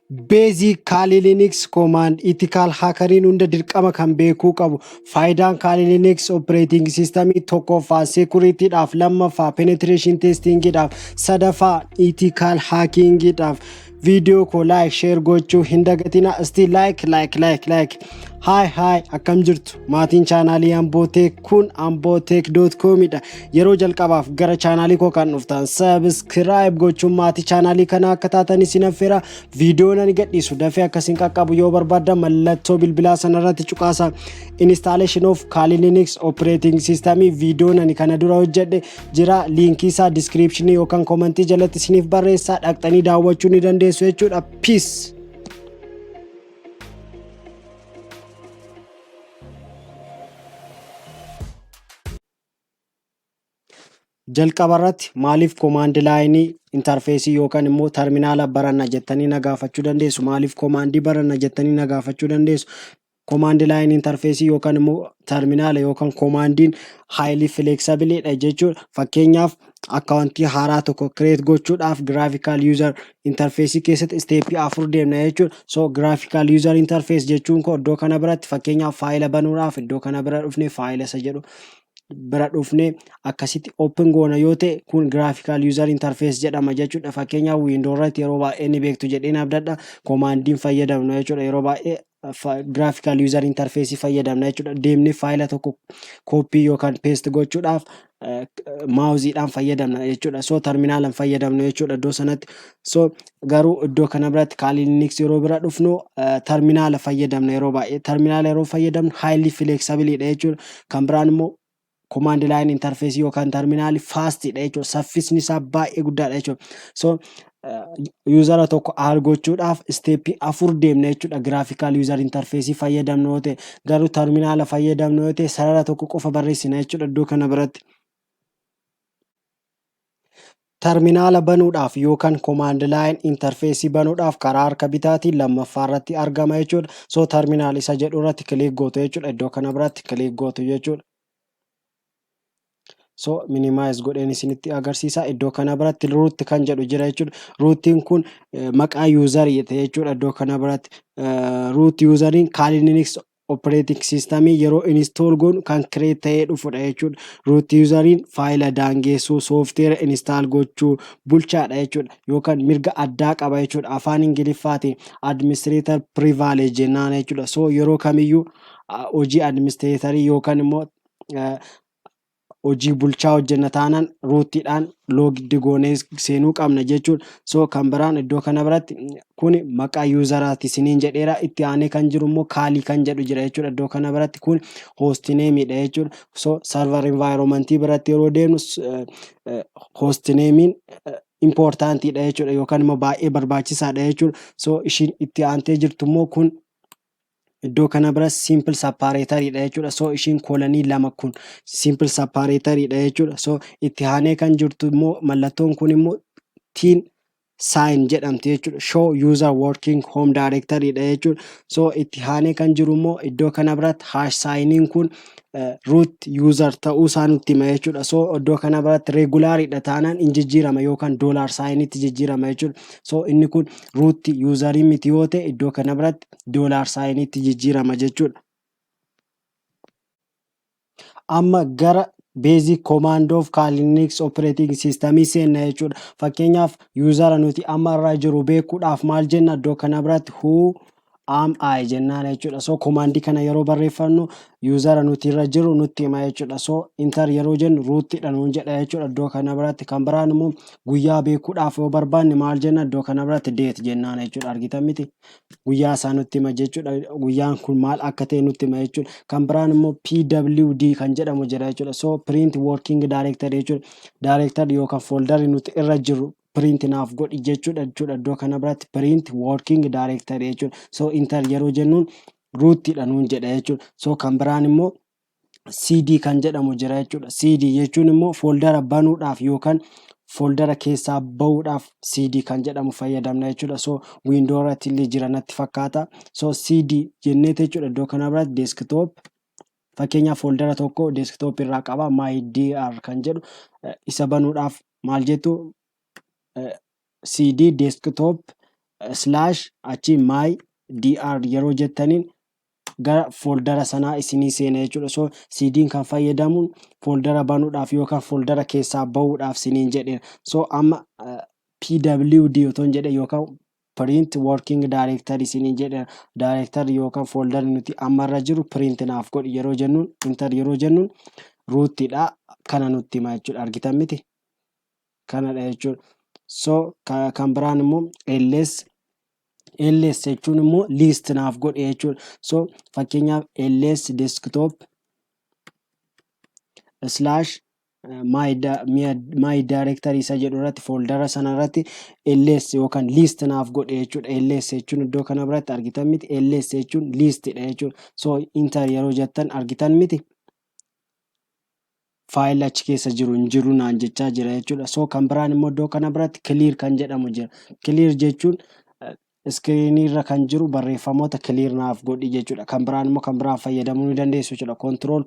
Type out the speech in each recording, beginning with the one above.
Basic Kali Linux Command Ethical Hackeriin hunda dirqama kan beekuu qabu. Faayidaan Kali Linux Operating System tokkoffaa Security dhaaf, lammaffaa Penetration Testing dhaaf, sadaffaa Ethical Hacking dhaaf. Viidiyoo koo like share gochuu hin dagatina. Isti like like like like. Hi hi, akkam jirtu maatiin chaanaalii Ambooteek? Kun ambooteek.com dha. Yeroo jalqabaaf gara chaanaalii koo kan dhuftan subscribe gochuun maatii chaanaalii kanaa akka taatan isin affeera. Viidiyoon ani gadhiisu dafee akkasiin qaqqabu yoo barbaaddan mallattoo bilbilaa sanarratti cuqaasa. Installation of Kali Linux operating system viidiyoon ani kana dura hojjedhe jira. Liinkii isaa description yookaan komentii jalatti isiniif barreessaa, dhaqxanii daawwachuu ni dandeessu jechuudha. Peace. Jalqaba irratti maaliif command line interface yookaan immoo terminaala baranna jettanii na gaafachuu dandeessu. Maaliif commandii baranna jettanii na gaafachuu dandeessu. Command line interface yookaan immoo terminaala yookaan commandiin highly flexible dha jechuudha. Fakkeenyaaf, akkaawuntii haaraa tokko create gochuudhaaf graphical user interface keessatti step afur deemna jechuudha. So graphical user interface jechuun koo iddoo kana biratti, fakkeenyaaf, faayila banuudhaaf iddoo kana bira dhufnee faayila isa jedhu bira dhufnee akkasitti open goona yoo ta'e, kun graphical user interface jedhama jechuudha. Fakkeenyaaf, window irratti yeroo baay'ee ni beektu jedheen abdadha. Commandiin fayyadamnu jechuudha. Yeroo baay'ee graphical user interface fayyadamna jechuudha. Deemnee faayila tokko copy yookaan paste gochuudhaaf maawuziidhaan fayyadamna jechuudha. So terminaalaan fayyadamnu jechuudha iddoo sanatti. So garuu iddoo kana biratti Kali Linux yeroo bira dhufnu terminaala fayyadamna yeroo baay'ee. Terminaala yeroo fayyadamnu highly flexible dha jechuudha. Kan biraan immoo command line interface yookaan terminaali fast dha jechuudha. Saffisni isaa baay'ee guddaadha jechuudha. So user tokko add gochuudhaaf step afur deemna jechuudha. Graphical user interface fayyadamnu yoo ta'e, garuu terminaala fayyadamnu yoo ta'e, sarara tokko qofa barreessina jechuudha iddoo kana biratti. Terminaala banuudhaaf yookaan command line interface banuudhaaf karaa harka bitaatiin lammaffaa irratti argama jechuudha. So terminal isa jedhu irratti click gootu jechuudha. Iddoo kana biratti click gootu jechuudha. So minimize godheen isinitti agarsiisa. Iddoo kana biratti root kan jedhu jira jechuudha. Rootiin kun maqaa userii jechuudha. Iddoo kana biratti root useriin Kali Linux operating system yeroo install goonu kan create ta'ee dhufudha jechuudha. Root useriin faayila daangeessuu, software install gochuu bulchaadha jechuudha. Yookaan mirga addaa qaba jechuudha. Afaan Ingiliffaatiin administrator privilege jennaan jechuudha. So yeroo kamiyyuu hojii administratorii yookaan immoo hojii bulchaa hojjenna taanaan rootiidhaan logged goonee seenuu qabna jechuudha. So kan biraan iddoo kana biratti kun maqaa useraati isiniin jedheera. Itti aanee kan jiru immoo Kali kan jedhu jira jechuudha. Iddoo kana biratti kun hostnameidha jechuudha. So server environment biratti yeroo deemnu hostnameiin importantiidha jechuudha yookaan immoo baay'ee barbaachisaadha jechuudha. So ishiin itti aantee jirtu immoo kun iddoo kana bira simple separatoriidha jechuudha. So ishiin colonii lama kun simple separatoriidha jechuudha. So itti aanee kan jirtu immoo mallattoon kun immoo tiin sign jedhamti jechuudha. Show user working home directory dha jechuudha. So itti aanee kan jiru immoo iddoo kana biratti hash signiin kun root user ta'uu isaa nutti hima jechuudha. So iddoo kana biratti regularidha taanaan hin jijjiirama yookaan dollar signitti jijjiirama jechuudha. So inni kun root userii miti yoo ta'e, iddoo kana biratti dollar signitti jijjiirama jechuudha. Amma gara basic command of Kali Linux operating system seenna jechuudha. Fakkeenyaaf, usera nuti amma irra jiru beekuudhaaf maal jenna? Iddoo kana biratti "Who am I?" jennaan jechuudha. So commandii kana yeroo barreeffannu usera nuti irra jiru nutti hima jechuudha. So enter yeroo jennu rootidha nuun jedha jechuudha. Iddoo kana biratti kan biraan immoo guyyaa beekuudhaaf yoo barbaanne maal jenna? Iddoo kana biratti date jennaan jechuudha. Argitan miti, guyyaa isaa nutti hima jechuudha. Guyyaan kun maal akka ta'e nutti hima jechuudha. Kan biraan immoo PWD kan jedhamu jira jechuudha. So print working directory jechuudha. Directory yookaan folderii nuti irra jiru print naaf godhi jechuudha. Iddoo kana biratti print working directory jechuudha. So enter yeroo jennuun rootidha nuun jedha jechuudha. So kan biraan immoo CD kan jedhamu jira jechuudha. CD jechuun immoo foldera banuudhaaf yookaan foldera keessaa bahuudhaaf CD kan jedhamu fayyadamna jechuudha. So window irratti illee jira natti fakkaata. So CD jenneet jechuudha. Iddoo kana biratti desktop, fakkeenyaaf, foldera tokko desktop irraa qaba, my dr kan jedhu, isa banuudhaaf maal jettu? CD desktop Slash achi my dir yeroo jettaniin gara fooldara sanaa isinii seena jechuudha. So CD'n kan fayyadamuun fooldara banuudhaaf yookaan fooldara keessaa bahuudhaaf siniin jedheera. So amma PWD otoo hin jedhe yookaan print working directory siniin jedheera. Directory yookaan fooldarri nuti ammarra jiru print naaf godhi yeroo jennuun, enter yeroo jennuun, rootiidha kana nutti hima jechuudha. Argitan miti, kanadha jechuudha. So kan biraan immoo ls. Ls jechuun immoo list naaf godhe jechuudha. So fakkeenyaaf ls desktop slash my directory isa jedhu irratti, fooldara sana irratti ls yookaan list naaf godhe jechuudha. Ls jechuun iddoo kana biratti argitan miti, ls jechuun listidha jechuudha. So enter yeroo jettan, argitan miti, faayilli achi keessa jiru hin jiru naan jechaa jira jechuudha. So kan biraan immoo iddoo kana biratti clear kan jedhamu jira. Clear jechuun iskiriinii irra kan jiru barreeffamoota clear naaf godhi jechuudha. Kan biraan immoo kan biraan fayyadamuu ni dandeessu jechuudha. Control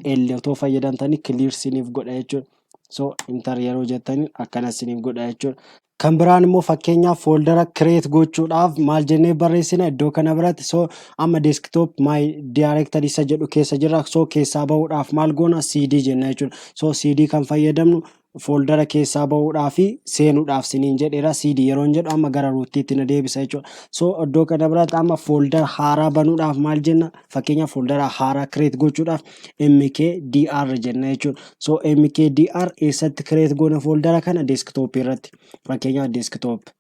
L otoo fayyadamtanii clear siniif godha jechuudha. So enter yeroo jettanii akkana siniif godha jechuudha. Kan biraan immoo fakkeenyaaf fooldara create gochuudhaaf maal jennee barreessina iddoo kana biratti? So amma desktop my directory isa jedhu keessa jira. So keessaa bahuudhaaf maal goona? CD jenna jechuudha. So CD kan fayyadamnu fooldara keessaa bahuudhaa fi seenuudhaaf siniin jedheera. CD yeroon jedhu amma gara rootiitti na deebisa jechuudha. So iddoo kana biratti amma fooldara haaraa banuudhaaf maal jenna? Fakkeenyaaf fooldara haaraa create gochuudhaaf MKDR jenna jechuudha. So MKDR eessatti create goona fooldara kana? Desktop irratti. Fakkeenyaaf desktop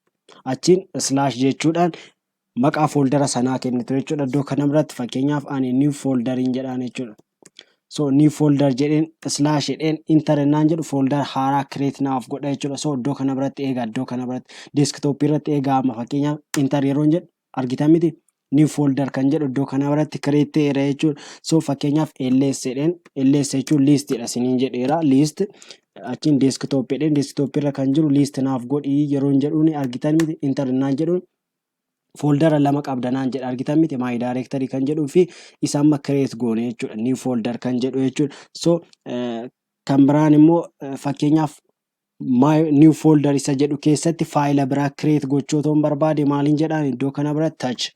achiin slash jechuudhaan maqaa fooldara sanaa kennitu jechuudha. Iddoo kana biratti fakkeenyaaf ani new folderiin jedhaan jechuudha. So new folder jedheen, slash jedheen, enter ennaan jedhu, folder haaraa create naaf godha jechuudha. So iddoo kana biratti eegaa, iddoo kana biratti desktop irratti eegaa. Amma fakkeenyaaf enter yeroon jedhu, argitan miti, new folder kan jedhu iddoo kana biratti create ta'eera jechuudha. So fakkeenyaaf ls jedheen, ls jechuun listidha siniin jedheera, list achiin desktop jedheen, desktop irra kan jiru list naaf godhii yeroon jedhuun, argitan miti, enter ennaan jedhuun fooldara lama qabda naan jedha. Argitan miti, my directory kan jedhuu fi isa amma create goone jechuudha, new folder kan jedhu jechuudha. So kan biraan immoo fakkeenyaaf new folder isa jedhu keessatti faayila biraa create gochuu otoo hin barbaade maaliin jedhaan? Iddoo kana biratti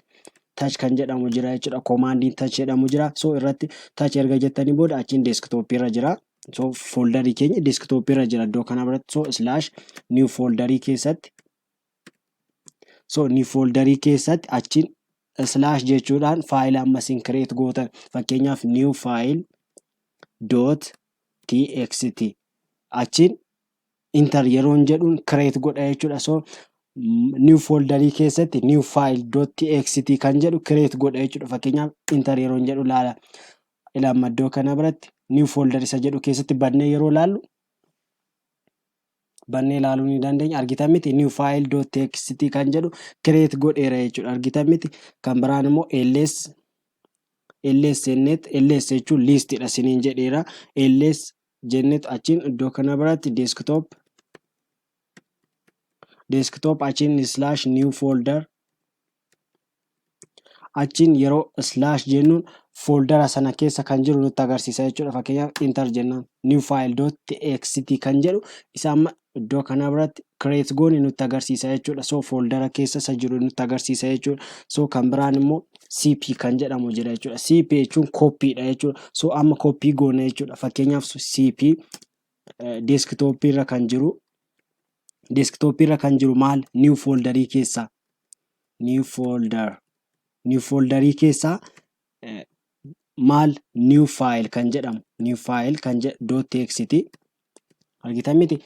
touch kan jedhamu jira jechuudha. Commandiin touch jedhamu jira. So irratti touch erga jettanii booda achiin desktop irra jira. So folderii keenya desktop irra jira iddoo kana biratti. So slash new folderii keessatti, so new folderii keessatti achiin slash jechuudhaan faayila ammasiin create gootan, fakkeenyaaf new file dot txt, achiin enter yeroon jedhuun create godha jechuudha. So new folderii keessatti new file dot txt kan jedhu create godha jechuudha. Fakkeenyaaf enter yeroon jedhu, laala ilama, iddoo kana biratti new folder isa jedhu keessatti bannee yeroo laallu, bannee ilaaluu ni dandeenya. Argitan miti, new file dot txt kan jedhu create godheera jechuudha. Argitan miti. Kan biraan immoo ls, ls jenneet, ls jechuun listidha siniin jedheera, ls jenneet achiin iddoo kana biratti desktop achiin slash new folder, achiin yeroo slash jennuun fooldara sana keessa kan jiru nutti agarsiisa jechuudha. Fakkeenyaaf enter jennaan new file dot txt kan jedhu isa amma iddoo kana biratti create goone nutti agarsiisa jechuudha. So fooldara keessa isa jiru nutti agarsiisa jechuudha. So kan biraan immoo cp kan jedhamu jira jechuudha. Cp jechuun kooppiidha jechuudha. So amma kooppii goone jechuudha. Fakkeenyaaf cp desktopii irra kan jiru, desktopii irra kan jiru maal? New folderii keessaa, new folderii keessaa maal? New file kan jedhamu, new file kan jedhu dot txt. Argitan miti,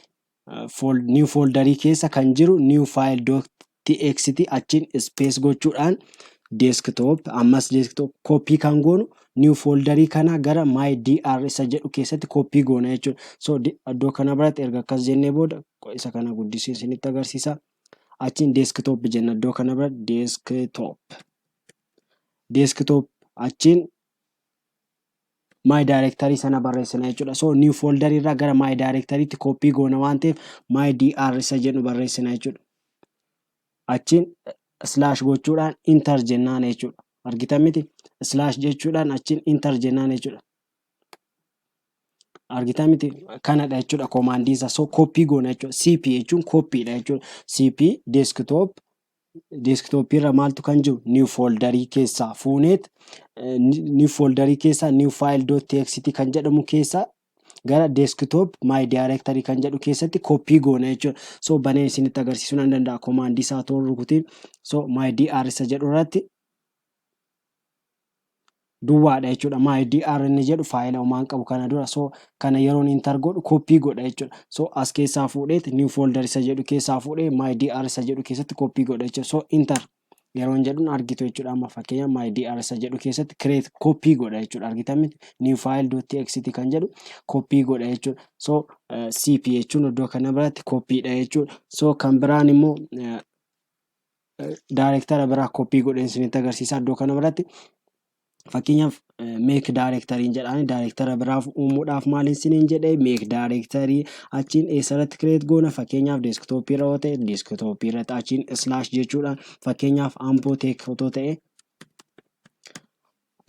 new folderii keessa kan jiru new file dot txt, achiin space gochuudhaan desktop, ammas desktop kooppii kan goonu new folderii kana gara my dir isa jedhu keessatti kooppii goona jechuudha. So iddoo kana biratti erga akkas jennee booda, isa kana guddisee isinitti agarsiisa. Achiin desktop jenna, iddoo kana biratti desktop achiin my directory sana barreessina jechuudha. So new folder irraa gara my directorytti kooppii goona waan ta'eef my dir isa jedhu barreessina jechuudha. Achiin slash gochuudhaan enter jennaan jechuudha. Argitan miti, slash jechuudhaan achiin enter jennaan jechuudha. Argitan miti, kanadha jechuudha commandiin isaa. So kooppii goona jechuudha. CP jechuun kooppiidha jechuudha. CP desktop Desktopii irra maaltu kan jiru? New folderii keessaa fuuneet, new folderii keessaa new file dot txt kan jedhamu keessaa gara desktop my directory kan jedhu keessatti copy goona jechuudha. So banee isinitti agarsiisuu nan danda'a command isaa toon rukutiin. So my dr isa jedhu irratti duwwaadha jechuudha. My dr inni jedhu faayila homaan qabu kana dura. So kana yeroon enter godhu copy godha jechuudha. So as keessaa fuudheet, new folder isa jedhu keessaa fuudhee, my dr isa jedhu keessatti copy godha jechuudha. So enter yeroon jedhuun argitu jechuudha. Amma fakkeenya my dr isa jedhu keessatti create copy godha jechuudha. Argitan miti? New file dot txt kan jedhu copy godha jechuudha. So cp jechuun iddoo kana biratti copy dha jechuudha. So kan biraan immoo directory biraa copy godheen isinitti agarsiisa. Iddoo kana biratti fakkeenyaaf make directoryn jedhaani, directory biraaf uumuudhaaf maal isiniin jedhee? Make directory, achiin eessarratti create goona? Fakkeenyaaf desktopii irra yoo ta'e, desktopii irratti, achiin slash jechuudha. Fakkeenyaaf Amboo Tech otoo ta'e,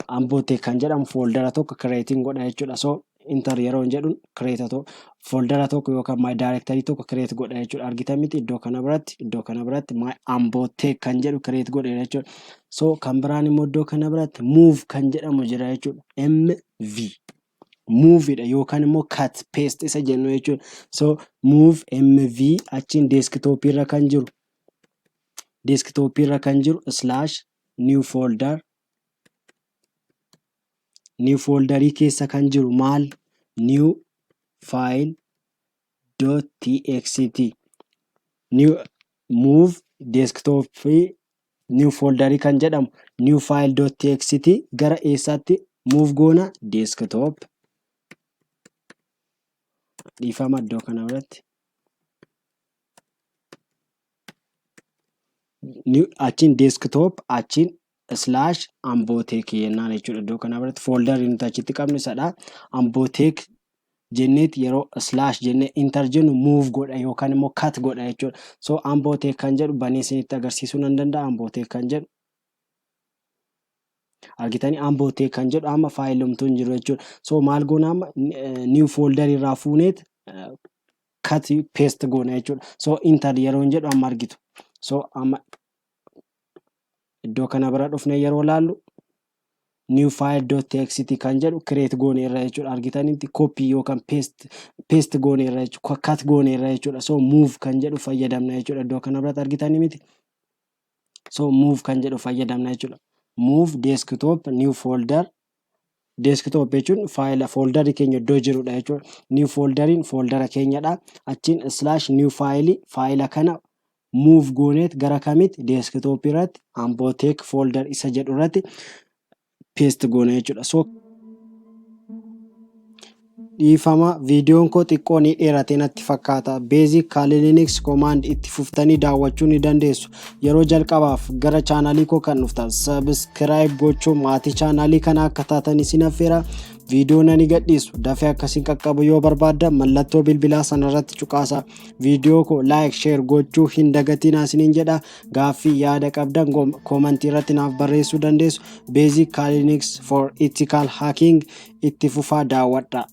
Amboo Tech kan jedhamu foldera tokko createiin godha jechuudha. So enter yeroo jedhuun create foldera tokko yookaan my directory tokko create godha jechuudha. Argitan miti? Iddoo kana biratti my Amboo Tech kan jedhu create godhe jechuudha. So kan biraan immoo iddoo kana biratti move kan jedhamu jira jechuudha. Mv moveidha yookaan immoo cut paste isa jennu jechuudha. So move mv, achiin desktopii irra kan jiru slash new folder, new folderii keessa kan jiru maal? New file dot txt. New move desktop new folderii kan jedhamu new file dot txt gara eessaatti move goona? Desktop, dhiifama, iddoo kana biratti achiin desktop, achiin slash Amboo Tech jennaan jechuudha. Iddoo kana biratti folderri nuti achitti qabnu isadha. Amboo Tech jenneet yeroo slash jennee enter jennu move godha yookaan immoo cut godha jechuudha. So Amboo Tech kan jedhu banee isinitti agarsiisuu nan danda'a. Amboo Tech kan jedhu argitanii, Amboo Tech kan jedhu amma faayilomtuu hin jiru jechuudha. So maal goona amma? New folder irraa fuuneet cut paste goona jechuudha. So enter yeroo jedhu amma argitu. So amma iddoo kana bira dhufnee yeroo laallu new file dot txt kan jedhu create goone irra jechuudha. Argitanitti copy yookaan paste goone irra jechuudha. Cut goone irra jechuudha. So move kan jedhu fayyadamna jechuudha. Iddoo kana biratti argitanii miti? So move kan jedhu fayyadamna jechuudha. Move desktop new folder, desktop jechuun faayila folderri keenya iddoo jirudha jechuudha. New folderiin foldera keenyadha. Achiin slash new file, faayila kana move gooneet gara kamitti? Desktop irratti Amboo Tech folder isa jedhu irratti paste goona jechuudha. So dhiifama, viidiyoon koo xiqqoo ni dheerate natti fakkaata. Basic Kali Linux command itti fuftanii daawwachuu ni dandeessu. Yeroo jalqabaaf gara chaanalii koo kan dhuftan subscribe gochuun maatii chaanalii kana akka taatan isin affeera. Viidiyoo nani gadhiisu dafee akkasiin qaqqabu yoo barbaaddan mallattoo bilbilaa sanarratti cuqaasa. Viidiyoo koo like, share gochuu hin dagatinaa isiniin jedha. Gaaffii, yaada qabdan commentii irratti naaf barreessuu dandeessu. Basic Kali Linux for ethical hacking itti fufaa daawwadha.